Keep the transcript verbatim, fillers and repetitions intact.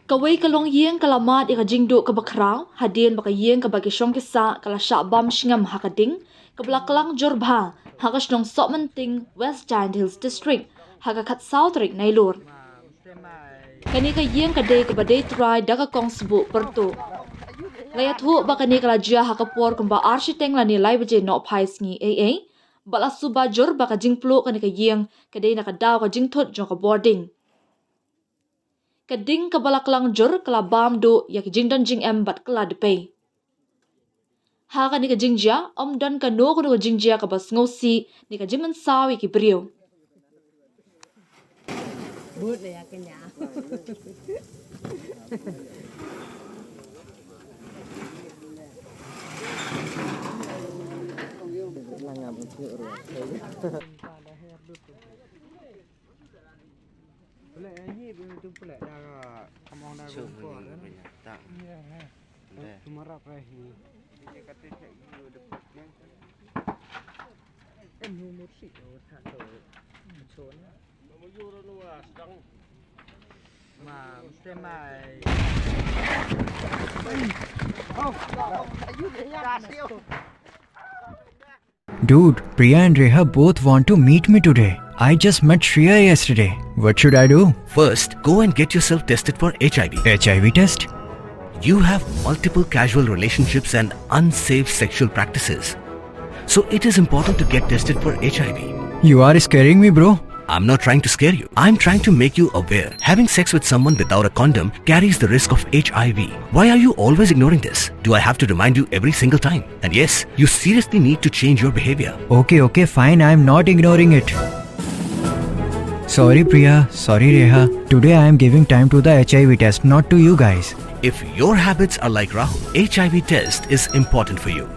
Kawei ka longïing ka la mad ïa ka jingduh kaba khraw hadien ba ka ïing kaba ki shong ki sah ka la shah bam shngiam ha ka ding kaba la klang jur bha ha ka shnong Sohmynting, West Jaintia Hills District, ha ka khatsaw tarik Nailur. Kane ka ïing ka dei kaba dei trai da ka kong sbuh pyrtuh. La ïathuh ba kane ka la jia ha ka por kumba ar shiteng lane lai baje nohphai sngi ei ei, ba la suba jur ba ka jingpluh kane ka ïing ka dei na ka daw ka jingthut jong ka bording. Ka ding kaba la klang jur ka la bam duh ïa ki jingdon jingem bad ka la dpei. Ha kane ka jingjia ym don kano kano ka jingjia kaba sngewsih ne ka jingmynsaw ïa ki briew. Dude, Priya and Reha both want to meet me today. I just met Shreya yesterday. What should I do? First, go and get yourself tested for H I V. H I V test? You have multiple casual relationships and unsafe sexual practices. So it is important to get tested for H I V. You are scaring me, bro. I'm not trying to scare you. I'm trying to make you aware. Having sex with someone without a condom carries the risk of H I V. Why are you always ignoring this? Do I have to remind you every single time? And yes, you seriously need to change your behavior. Okay, okay, fine. I'm not ignoring it. Sorry, Priya. Sorry, Reha. Today I am giving time to the H I V test, not to you guys. If your habits are like Rahul, H I V test is important for you.